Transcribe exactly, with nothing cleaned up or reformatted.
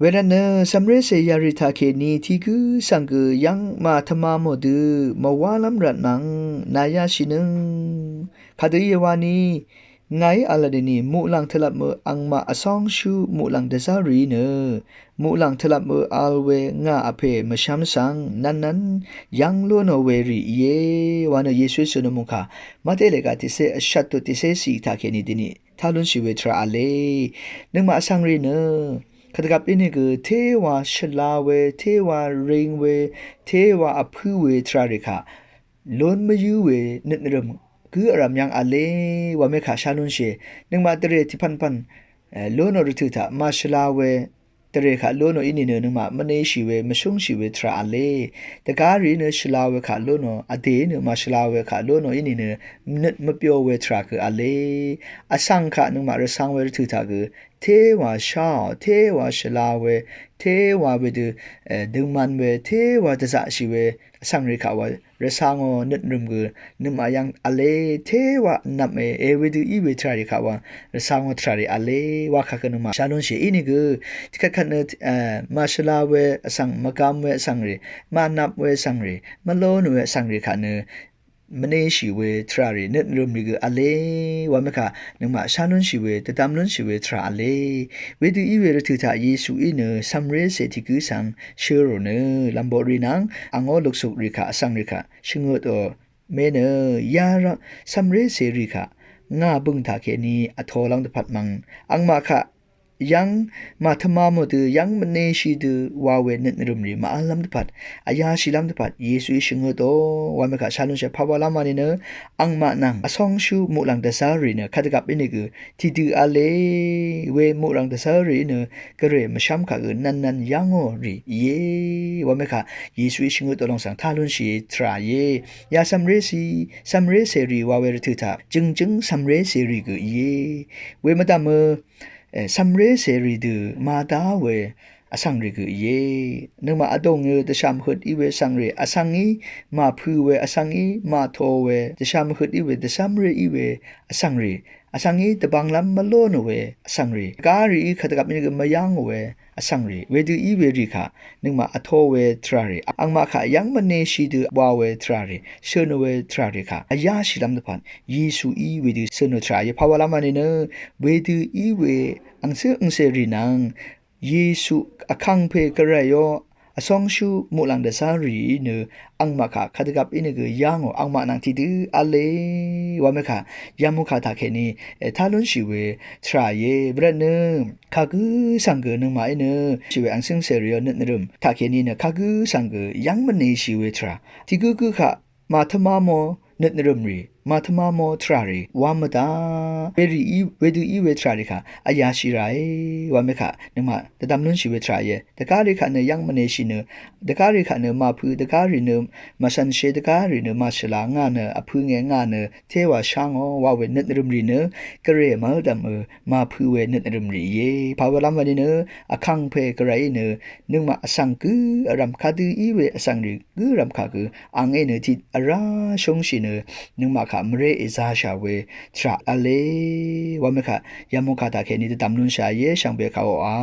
Wervtnø cv̀mrécè yarì taqkèní tiq gǿ svng gø yv́ng màtvmamò dø mvwálv́m rvtnvng nàyashìnøng. Kadø íe wani ngàí v̄l vdø ni muqlàng tvlvpmø angmaq vsóngshú muqlàng dvzv́rìí nø muqlàng tvlvpmø v̄l we ngà vpè mvshv́m svng nvnnv́n yv́ng lónò we rì íe wa nø Yesuí sønø mungkà Mate lèga tiqcé vshvt tut tiqcé cì taqkèní døni tá lúnshì we tvrà v̄le. Nøngmaq vsvng rì nø kadvgvp íní gø téwa shvla we, téwa ring we, téwa vpǿ we tvrà rì kaq lún mvyǿ we nøt nvrø̀m gǿ vrv̀m yv́ng v̄le wa mekaq shá lúnshìe. Nøngmaq dvrè tiqpv̀npv̀n lónò rvtø̀ taq màshvla we dvrè kaq lónò í nìnø nøngmaq mvneshì we mvshúngshì we tvrà v̄le. Dvgá rìí nø shvla we kaq lónò, vdèí nø màshvla we kaq lónò í nìnø nøt mvbyo we tvrà gø v̄le. Vsvng kaq nøngmaq rvcang we rvtø̀ taq gø téwa sháò, téwa shvla we, téwa wedø døngman we, téwa dvzaqshì we vsvng rì kaq wa rvcangò nøt nvrø̀m gø nøngmaq yv́ng v̄le. Téwa vnvpme e wedø í we tvrà rì kaq wa rvcangò tvrà rì v̄le wa kaq gø nøngmaq shá lúnshìe. Íní gø tiqkvtkvt nø màshvla we vsvng, mvgam we vsvng rì, mànvp we vsvng rì, mvlón we vsvng rì kaq nø mvneshì we tvrà rì nøt nvrø̀m rì gø v̄le wa mekaq nøngmaq shá lúnshì we, dvdvm lúnshì we tvrà v̄le. Wedø í we rvtø̀ taq Yesuí nø cv̀mrécè tiq gǿ svng shørò nø lv̀mboqrì nvng angó luksuk rì kaq vsvng rì kaq shvngøtò me nø yarvt cv̀mrécè rì kaq ngà bø̀ng taqkèní vtolv́m dvpvt mvng angmaq kaq yv́ng màtvmamò dø yv́ng mvneshì dø wa we nøt nvrø̀m rì màv́llv́m dvpvt, vyashìlv́m dvpvt Yesuí shvngøtò wa mekaq shá lúnshìe. Pàwalv́m wa nìnø angmaq nvng vsóngshú muqlàng dvzv́rì nø kadvgvp íní gø tiqdø v̄le. We muqlàng dvzv́rì nø gvray mvshv́m kaq gø nvnnvn yv́ngò rì íe wa mekaq Yesuí shvngøtò lòng svng tá lúnshìe tvrà íe. Ya cv̀mrécè, cv̀mrécè rì wa we rvtø̀ taq jø̀ngjǿng cv̀mrécè rì gø íe. We mvdv̀mø cv̀mrécè rì dø màdá we vsvng rì gø íe. Nøngmaq vdùng nø dvshà mvhøt í we vsvng rì, vsvngí màpø̄ we, vsvngí màto we, dvshà mvhøt í we, dvcv́mré í we vsvng rì, vsvngí dvbvnglv́m mvlónò we vsvng rì, gá rìí kadvgvp íní gø mvyv́ngò we vsvng rì, wedø í we rì kaq nøngmaq vtó we tvrà rì, angmaq kaq yv́ng mvneshì dø wa we tvrà rì, shø̀nò we tvrà rì kaq vyáshìlv́m dvpvt Yesuí wedø sønò tvrà íe. Pàwalv́m wa nìnø wedø í we angcǿ angcè rì nvng Yesu vkàngpè gvrayó vsóngshú muqlàng dvzv́rìí nø angmaq kaq kadvgvp íní gø yv́ngò, angmaq nvng tiqdø v̄le wa mekaq yamukà taqkèní tá lúnshì we tvrà íe. Vrvtnø kagǿ svng gø nøngmaqí nø shì we angcǿ angcè rìó nøt nvrø̀m taqkèní nø kagǿ svng gø yv́ng mvneshì we tvrà tiq gǿ gǿ kaq màtvmamò nøt nvrø̀m rì, màtvmamò tvrà rì wa mvdá werìí, wedø í we tvrà rì kaq vyashì ràe wa mekaq nøngmaq dvdvm lúnshì we tvrà íe. Dvgá rì kaq nø yv́ng mvneshì nø, dvgá rì kaq nø màpø̄, dvgá rì nø màshànshe, dvgá rì nø màshvla, ngà nø vpø̄nge, ngà nø téwa shángò wa we nøt nvrø̀m rì nø gvray mv́ldv̀mø màpø̄ we nøt nvrø̀m rì íe. Pàwalv́m wa nìnø vkàngpè gvrayí nø nøngmaq vsvng gǿ vrv̀m kadø í we vsvng rì gǿ vrv̀m kaq gø ang í nø tiq vrá shúngshì nø nøngmaq kaq mvré èzāshà we tvrà v̄le wa mekaq yamukà taqkèní dvdvm lúnshà íe. Shvngbe kaq oqà